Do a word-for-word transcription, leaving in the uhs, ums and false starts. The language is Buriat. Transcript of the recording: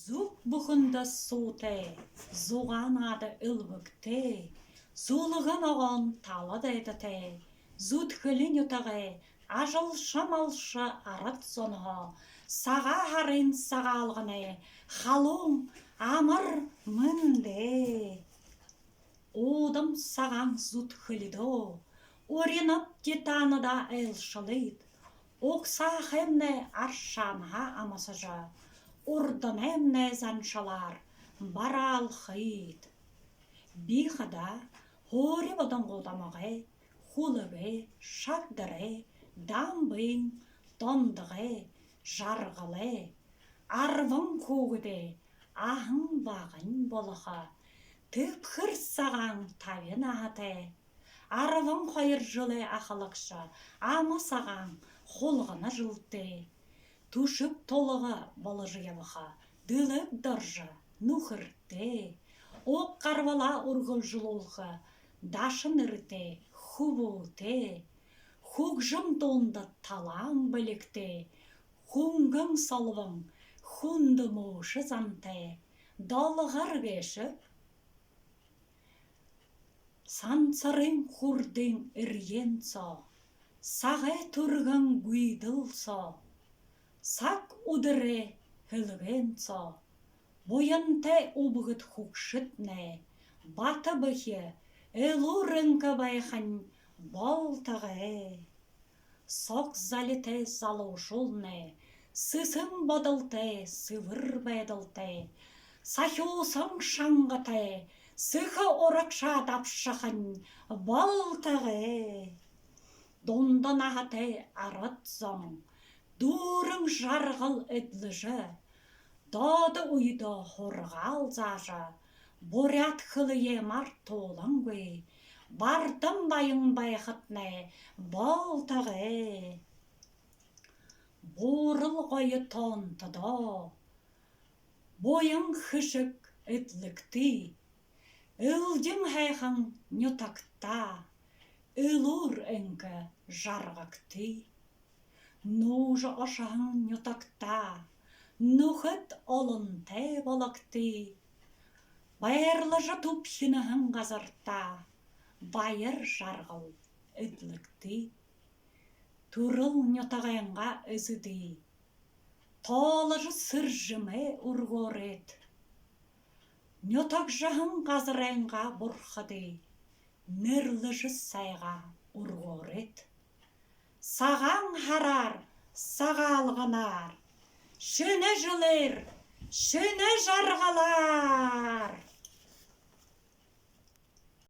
Зүг бүхэндэ суутай, зугаа наада элбэгтэй, зүлгэ ногоон тала дайдатай, Зүдхэли нютагай ажалша малша арад зонһоо Сагаан һарын Сагаалганай халуун амар мэндэ! Уудам сагаан Зүдхэлидөө уринабди таанадаа айлшалыт. Угсаахаймнай аршаанһаа амасажа, урданаймнай заншалаар бараалхыт. Би хадаа һуури бодонгууд омогой, хүлэгэй, шагдарай, дамбын, дондогой, жаргалай, арбан хүүгэдэй аһан багань болохо, тэбхэр сагаан табин наһатай, арбан хоёр жэлэй ахалагша, ама сагаан хулгана жэлтэй, түшэг тулга боложо ябаха, дэлэг доржо нүхэртэй, уг гарбалаа үргэлжэлүүлхэ, даши нэрэтэй хүбүүтэй, хүгжэм дуунда талаан бэлигтэй, хүнгэн солбон хүндэ мүшэ зантай, долгор гээшэб. Сансарын хүрдын эрьен соо, сагай түргэн гүйдэл соо, саг үдэрэй һэлгэн соо буянтай үбгэд хүгшэднай бата бэхи, элүүр энхэ байхань болтогой. Сог залитай залуушуулнай сэсэн бодолтой, сэбэр байдалтай, сахюусан шангатай сэхэ урагшаа дабшахань болтогой. Дунда наһатай арад зон дүүрэн жаргал эдлэжэ, доодо үедөө һургаал заажа, буряад хэлэеэ мартуулангүй, бардам баян байхатнай болтогой. Буурал гоё тоонтодоо буян хэшэг эдлэгты, элдин һайхан нютагтаа элүүр энхэ жаргагты. Нүүжэ ошоһон нютагтаа нүхэд олонтой бологты. Байрлажа түбхинэһэн газартаа баяр жаргал эдлэгты. Түрэл нютагайнгаа эзэдые тооложо сэржэмээ үргөөрэйт. Нютагжаһан газарайнгаа бурхадые нэрлэжэ сайгаа үргөөрэйт. Сагаан һараар, Сагаалганаар, шэнэ жэлээр, шэнэ жаргалаар!